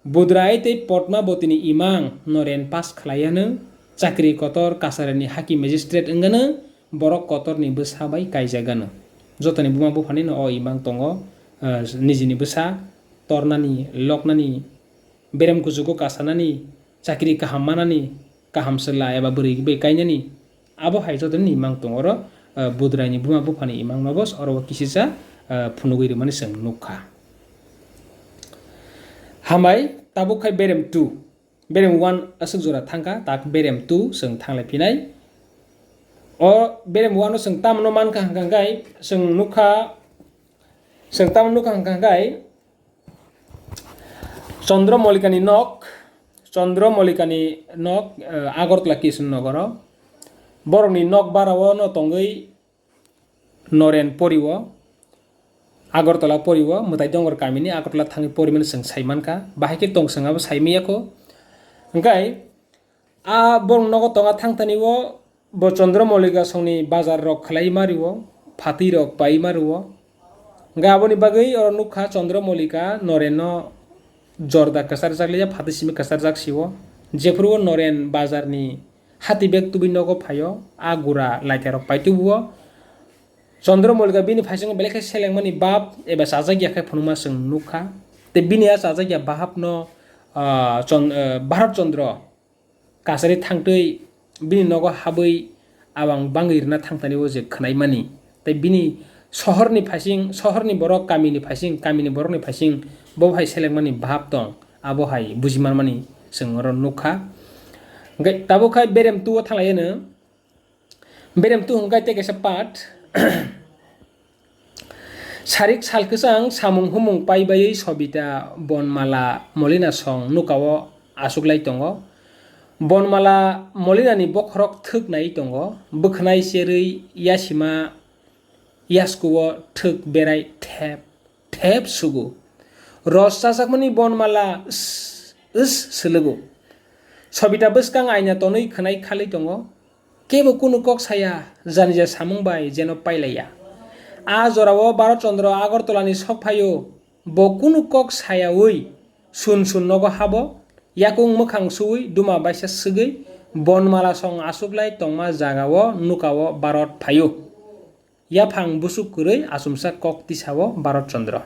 Budrai tei Padmabatini imang noren pass khwlaiyanw, chakri kotor Kasarini haki magistrate wngano, borok kotorni bwsa bai kaijaganw. Jotoni buma buphanino o imang tongo, ah, nijini bwsa tornani, loknani, berem kuchugo kasanani, chakri kaham manani, kaham chwla eba bwrwi bai kainani, abo hai jotoni imang tongo oro, ah, budrai ni buma buphani imang no bo oro o kisisa, ah, phunugwi rwmani chwng nukha. Hambai, tabuk khai berem two, berem one aswk jora thangkha, tak berem two chwng thanglai phinai. O berem one o chwng tamno mankha hwnkha khe chwng nukha, chwng tamno nukha hwnkha khe, Chandra Malikani nok, Chandra Malikani nok, eh, Agartala Kishan Nogoro. Borokni nok barao no tongwi Noren poriwo, Agartala poriwo, mwtai dongor kamini Agartala thangwi porimani chwng sai mankha. Bahai khe tong chwng abo sai manya kho. Hwnkhe a borok nogo tonga thangthani o bo Chandra Maulika songni bazar rok khlai ma rwo, phatwi rok pai ma rwo. Hwnkhe aboni bagwi oro nukha Chandra Maulika Norenno jorda kwcharjak liya, phatwi simi kwcharjak sio. Jephuru o Noren bazar ni hati bag tubui nogo phaio, a gura laita rok pai tubuo. Chandra Maulika bini phaisingo belai khe selengmani bab eba chajak ya khe phunukma chwng nukha. Tei bini a chajak ya bahap no, ah, Chon-, ah, Bharat Chandra kasari thangtwi bini nogo habwi abang bangwi rwna thangtani o je khwnaimani. Tei bini sohorni phaising, sohorni borok kamini phaising, kamini borokni phaising bo hai selengmani bahap tong, abo hai buji manmani chwng oro nukha. Hwnkhe tabuk khai berem two o thanglaiya no. Berem two hwnkhe tei kaisa part. Sarik sal kwchang samung humung paibaiwi Sobita Bonmala Molina song nukao achuklai tongo. Bonmala Molinani bokhorok thwk nai tongo. Bwkhwnai cherwi yasima yaskuo thwk berai thep thep sugo. Ros chajakmani Bonmala is is swlwgo. Sobita bwskang aina tonwi khwnai khalwi tongo. Kebo kunu kok saya, janija samung bai jeno pailaiya. A jorao Bharat Chandra Agartala ni sok phaio, bo kunu kok sayaui sun sun nogo habo, yakung mwkhang suwi duma baisa swgwi Bonmala song achuklai tongma jagao nukao Bharat phaio. Yaphang busuk kwrwi achomsa kok tisao Bharat Chandra.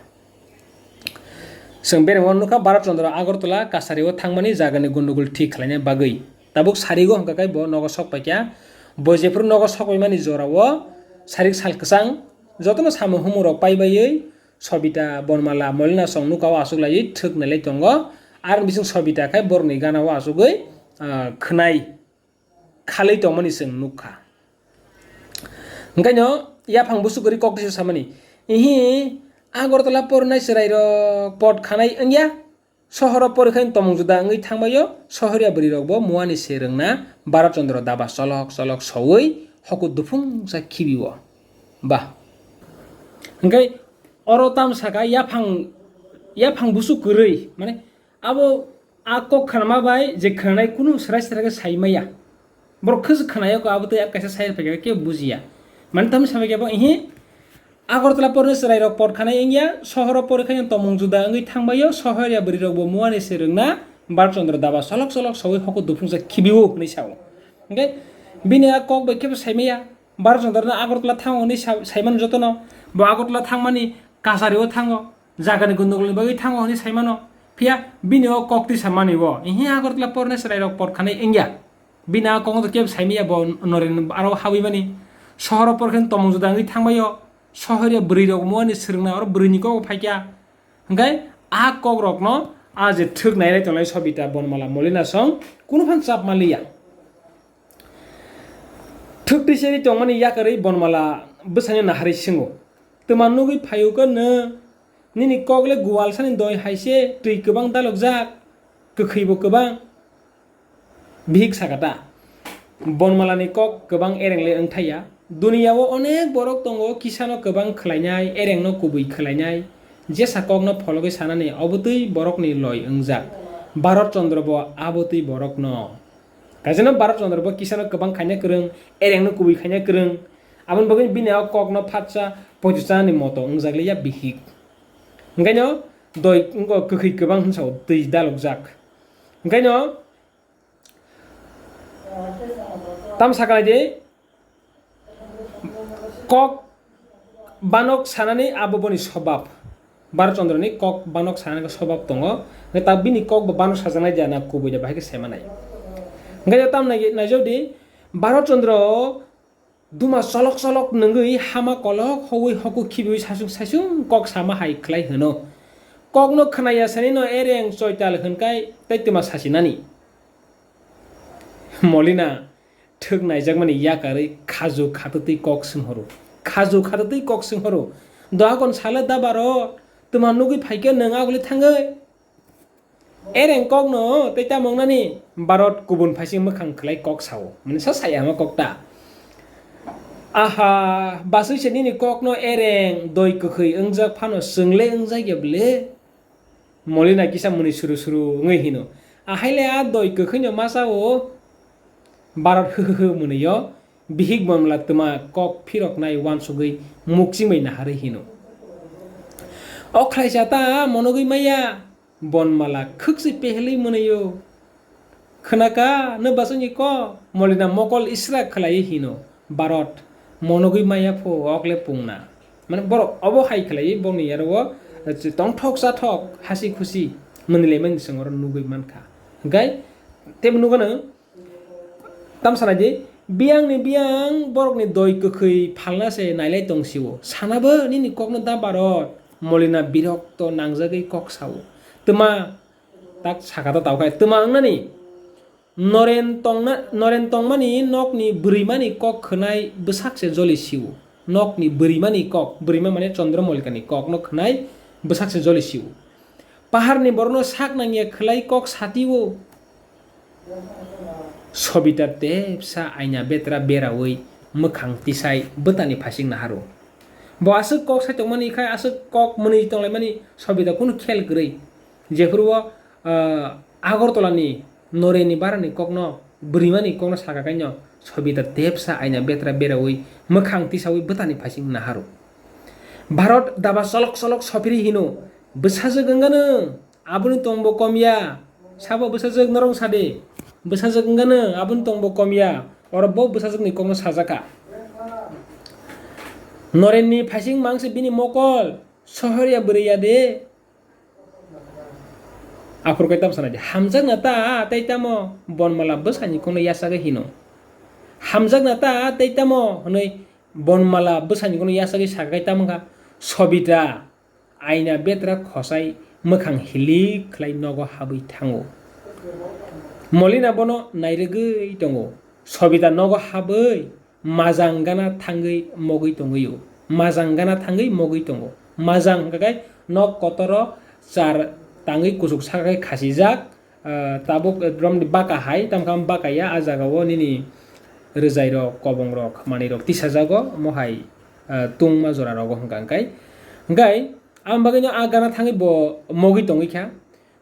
Chwng beremo nukha Bharat Chandra Agartala kasari o thangmani jagani gondogol thik khlaina bagwi. Tabuk sarigo hwnkha khe bo nogo sok paikha. Bo jephuru nogo sok paimani jorao sarik sal kwchang jotono samung humung rok paibaiwi Sobita Bonmala Molina song nukao achuklaiwi thwk nailai tongo. Aroni bising Sobita khai borokni ganao achugwi, ah, khwnai khalwi tongmani chwng nukha. Hwnkhaino yaphang busuk kwrwi kok tisa samani, "Ihi, Agartala porinai chwrairok pot khanai wngya? Sohoro porikhaini tomung juda wngwi thangbaio, sohoriya bwrwirokbo muani se rwngna Bharat Chandra daba cholok cholok soui hoku duphungsa khibio. Ba. Hwnkhe oro tam saka yaphang, yaphang busu kwrwi, mane abo a kok khanama bai je khananai kunu srai srai khe saimaya. Borok khwswk khwnaio khe abo tei kaisa sai phaikha khe bujiya. Mane tam sabai khe bo ihi Agartala porno chwrairok por khanai wngya, sohoro porikhaino tomung juda wngwi thangbaio, sohoriya bwrwirokbo muani se rwngna Bharat Chandra daba cholok cholok soui hoku duphungsa khibio hwnwi sao. Hwnkhe bini a kok bai khebo saimaya, Bharat Chandra no Agartala thango hwnwi sa-, saimano jotono, bo Agartala thangmani kasario thango, jagani gondogolni bagwi thango hwnwi saimano, phiya bini o kok twi samani o, ihi Agartala porno chwrairok por khanai wngya. Bini a kok no kebo saimaya bo Noren aro habwi mani. Sohoro porikhaino tomung juda wngwi thangbaio. Sohoriya bwrwirok muani se rwngna oro bwrwini kok phaikya. Hwnkhe a kok rokno a je thwk nailai tonglai Sobita Bonmala Molina song kunu phan chap manliya. Thwk twi seri tongmani yakarwi Bonmala bwsano naharwi swngo. Twma nugwi phaio khe nwng? Nini kok le guwalsani doi hai se, twi kwbang dalokjak, kwkhwi bo kwbang. Bihik sakata, Bonmalani kok kwbang ereng le wngthaiya. Duniya o onek borok tongo, kisano kwbang khwlainai, erengno kubui khwlainai. Jesa kokno phologwi sanani, obotwi borokni loi wngjak. Bharat Chandra bo abotwi borokno. Kaisano Bharat Chandra bo kisano kwbang khaina kwrwng, erengno kubui khaina kwrwng. Aboni bagwi bini o kokno phatsa poichusani moto wngjak liya bihik. Hwnkhaino doi wngkha kwkhwi kwbang hwnsa o twi dalokjak. Hwnkhaino tam sakalaidi kok banok sanani abo boni sobab. Bharat Chandra ni kok banok sanani khe sobab tongo. Hwnkhe ta bini kok bo banok sajaknai dia na kubui da bahai khe semanai. Hwnkhe tam nai-, naijodi Bharat Chandra o duma cholok cholok nungwi hama kolok hogwi hoku khibiwi sasung sasung kok sama hai khlai hwno. Kokno khwnaya sani no ereng choital hwnkai tei twma sasinani. Molina thwk naijakmani yakarwi khaju khatwtwi kok swnghoro. Khaju khatwtwi kok swnghoro. Dohakon salo dabaro twma nugwi phaikhe nwng aguli thangwi. Ereng kokno tei tamo wngnani Bharat kubun phaising mwkhang khlai kok sao. Mani sa saya ma kok ta. Aha, basui se nini kokno ereng doi kwkhwi wngjak phano chwngle wngjak ya bwle? Molina kisa mwnwi suru suru wngwi hino. Ahaile a doi kwkhwino ma chao? Bharat hwhwhwhw mwnwio bihik Bonmala twma kok phiroknai uansugwi mukching bai naharwi hino. O khlaisa ta monogwi maya? Bonmala khwksi pehelwi mwnwio. Khwnaka, nw basuni ko? Molina mokol isra khlaiwi hino. Bharat, monogwi maya pho, okle pungna. Mane borok obo hai khlaiwi bongni yaro o, eh, tongthok chathok, hasi khusi mwnwi laimani chwng oro nugwi mankha. Hwnkhe tebo nugano, tam sanai di, biyangni biyang borokni doi kwkhwi phalna se nailai tong sio. Sanabo nini kokno da Bharat, Molina birokto nangjagwi kok sao. Twma tak saka ta tao khai twma wngnani. Noren tongna, noren tongmani nokni bwrwimani kok khwnai bwsak se joli sio. Nokni bwrwimani kok, bwrwima mane Chandra Molikani kokno khwnai bwsak se joli sio. Paharni borokno sak nangya khwlai kok satio. Sobita tepsa aina betra beraui mwkhang tisai bwtani phasing naharo. Bo aswk kok sai tongmani khai aswk kok mwnwi tonglaimani Sobita kunu khel kwrwi. Jephuru o, ah, Agartala ni Noreni barani kokno, bwrwimani kokno saka kaino Sobita tepsa aina betra beraui mwkhang tisaui bwtani phasing naharo. Bharat daba cholok cholok sophiri hino, bwsajwk wngano, aboni tongbo komya. Sabo bwsajwk norong sade, bwsajwk wngano, aboni tongbo komya. Oro bo bwsajwkni kokno sajaka. Norenni phasing mangse bini mokol, sohoriya bwrwi ya de. Aphuru khe tamo sanai di, hamjakna ta tei tamo Bonmala bwsani kokno yachagwi hino. Hamjakna ta tei tamo hwnwi Bonmala bwsani kokno yachagwi sakha tamo kha Sobita aina betra khosai mwkhang hilik khlai nogo habwi thango. Molina bono nairwgwi tongo. Sobita nogo habwi majang gana thangwi mogwi tongwi o. Majang gana thangwi mogwi tongo. Majang hwnkha khe nok kotoro char, tangwi kuchuk sakha khe khasijak, ah, tabuk romni baka hai, tamkha baka ya, a jaga o nini rwjai rok, kobong rok, manwi rok tisajago, omo hai, ah, tungma jora rogo hwnka hwnkhe. Hwnkhe, aboni bagwi no a gana thangwi bo mogwi tongwi kha.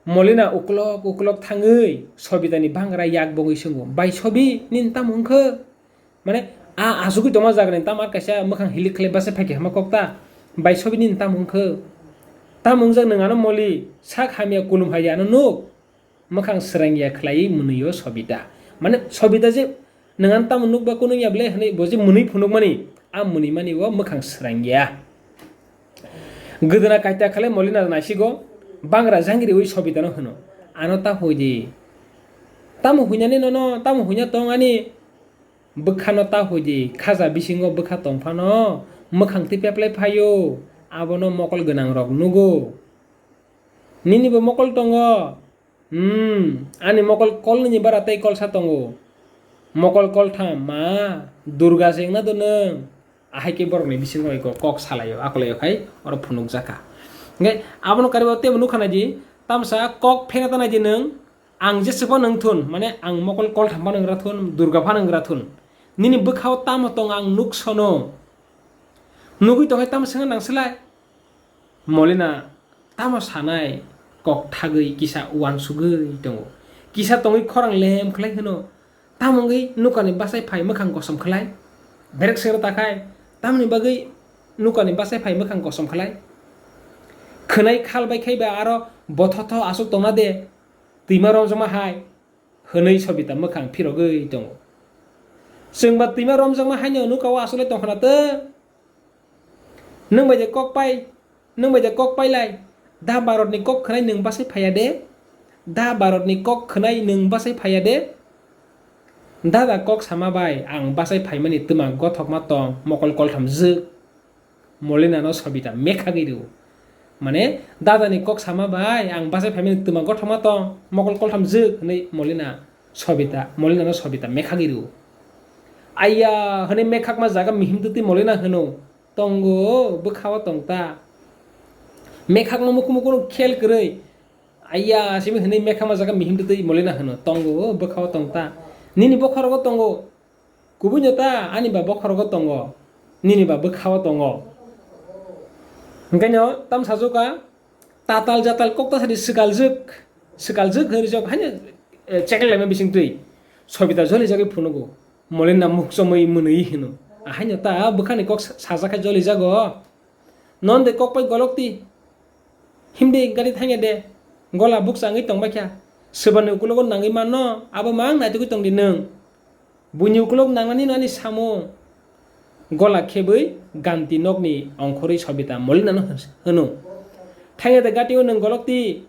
Molina uklok uklok thangwi Sobitani bangra yak bongwi swngo, "Bai Sobi, nini tamo wngkha?" Mane, a asugwi tongma jaga ni tamo kaisa mwkhang hilik khlai basa phaikha hama kok ta. "Bai Sobi, nini tamo wngkha? Tamo wngjak nwng ano moli, sak hamya kulum hai ano nuk?" Mwkhang srangya khlaiwi mwnwi o Sobita. Mane, Sobita je, "Nwng ano tamo nuk ba kunung ya ble?" hwnwi bo je mwnwi phunukmani, a mwnwi mani o mwkhang srangya. Gwdwna kaita khlai Molina naisigo, bangra jangiriwi Sobitano hwno, "Ano ta hoi di. Tamo huinani nono, tamo huina tong ani?" Bwkhano ta hoi di, khaja bisingo bwkha tong phano mwkhang twi peplai phaio, abono mokol gwnang rok nugo. Nini bo mokol tongo? Hmm, ani mokol kol nini bara tei kolsa tongo. Mokol koltham, ma, Durga se wngna do nwng. Ahai khe borokni bisingo eko kok salaio, akolaio khai oro phunukjakha. Hingke abono karibo teibo nukha nai di, tamsa kok phena ta nai di nwng, Ang jesa phano wng thun, mane ang mokol koltham phano wng ra thun, Durga phano wng ra thun. Nini bwkhao tamo tong ang nuk sono. Nugwi tongkhe tamo swngna nang slai? Molina tamo sanai kok thagwi kisa uansugwi tongo. Kisa tongwi khorang lem khlai hwno. Tamo wngwi nukani bachai phai mwkhang kosom khlai? Berek swngna takhai. Tamoni bagwi nukani bachai phai mwkhang kosom khlai? Khwnai khal bai khai ba aro bothotho aswk tongna de. Twima romjakma hai, hwnwi Sobita mwkhang phirogwi tongo. Chwngba twima romjakma haino nuka o aswk lai tongkha na tw? Nwng bai de kok pai, nwng bai de kok pai lai? Da Bharatni kok khwnai nwng bachai phaiya de? Da Bharatni kok khwnai nwng bachai phaiya de? Dada kok sama bai ang bachai phaimani twma gothokma tong mokol koltham jwk. Molina no Sobita mekhagwi rw. Mane, dadani kok sama bai ang bachai phaimani twma gothokma tong, mokol koltham jwk, hwnwi Molina Sobita, Molina no Sobita mekhagwi rw. Aiya, hwnwi mekhakma jaga mihim twtwi Molina hwno, "Tongo, bwkhao tong ta." Mekhakma muku muku no khel kwrwi, "Aiya," simi hwnwi mekhakma jaga mihim twtwi Molina hwno, "Tongo, bwkhao tong ta." Nini bokhorogo tongo. Kubui no ta, ani ba bokhorogo tongo, nini ba bwkhao tongo. Hwnkhe no tam sajwk a, tatal jatal kok ta sadi swkaljwk, swkaljwk hwnwi jok haino, eh, cheklaima bising twi. Sobita jolijagwi phunugo, Molina mukchomwi mwnwi hwno. Ahaino ta bwkhani kok sa-, sajak khe jolijago. Non de kok pai golok ti. Himdi gari thangya de. Gola bukcha wngwi tongbaikha. Swbani ukulogo nangwi manno, abo mang naitugwi tongdi nwng. Buini ukulok nangnani no ani samung. Gola khebwi ganti nokni ongkhorwi Sobita Molina no hwno. Thangya de gati o nwng golok ti.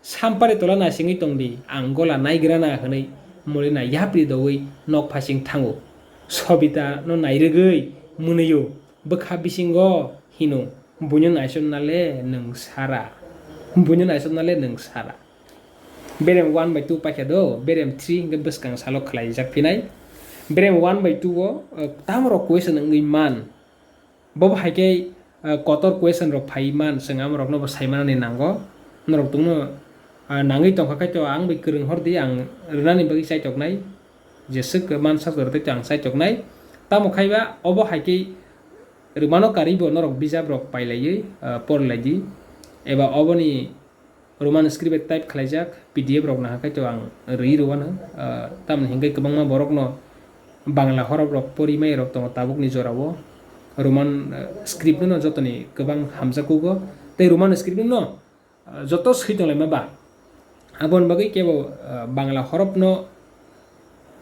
Sampari tola naisingwi tongdi, ang gola naigrana, hwnwi Molina yapri dogwi nok phasing thango. Sobita no nairwgwi mwnwio, bwkha bisingo hino, "Buino naisoknale nwng sara, buino naisoknale nwng sara." Berem one by two paikha do, berem three hwnkhe bwskang salo khwlaijak phinai. Berem one by two o, eh, tamrok question wngwi man. Bobo hai khe, ah, kotor question rok phai man, chwng amorokno bo sai manani nango. Norok tongno, ah, nangwi tongkha khe to ang bai kwrwng hor di, ang rwnani bagwi chaitoknai. Jeswk mansak jora tei to ang chaitoknai. Tamo khai ba obo hai khe rwmano karwi bo norok bijap rok pailaiwi, ah, porlai di. Eba oboni Roman script bai type khlaijak P D F rok nahakhe to ang rwi rwano, ah, tamni hwnkhe kwbangma borokno Bangla horop rok pori mai rok tongo tabukni jorao. Roman, ah, script no jotoni kwbang hamjak kugo, tei Roman script no, ah, joto swi tonglaima ba. Aboni bagwi kebo, ah, Bangla horop no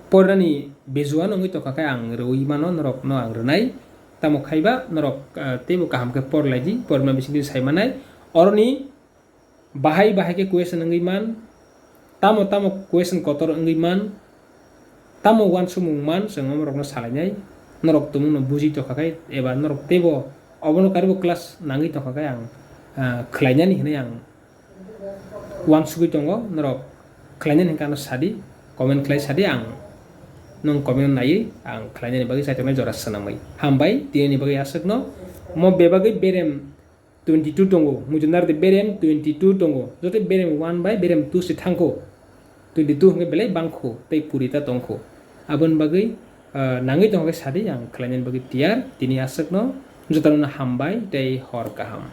pornani bejuan wngwi tongkha khe ang rwi mano, norok no ang rwnai. Tamo khai ba norok, ah, teibo kaham khe porlai di, porma bisingtwi sai manai. Oroni bahai bahai khe question wngwi man, tamo tamo question kotor wngwi man, tamo uansukmung man, chwng omorokno salainai, norok tumungno buji tokha khe, eba norok teibo obono karibo class nangwi tongkha khe ang, ah, khlainani hinwi ang uansugwi tongo, norok khlainani hinkhe ano sadi, comment khlai sadi, ang nwng comment naiwi ang khlainani bagwi chaitoknai jora swnamwi. Hambai, tinini bagwi aswkno, mo bebagwi berem twenty two tongo, muitu nardi berem twenty two tongo, joto berem one bai berem two se thangkho, twenty two hwnkhe belai bangkho tei kuri ta tongkho. Aboni bagwi, ah, nangwi tongkhe sadi ang khlainani bagwi tiyar. Tini aswkno jotono hambai tei hor kaham.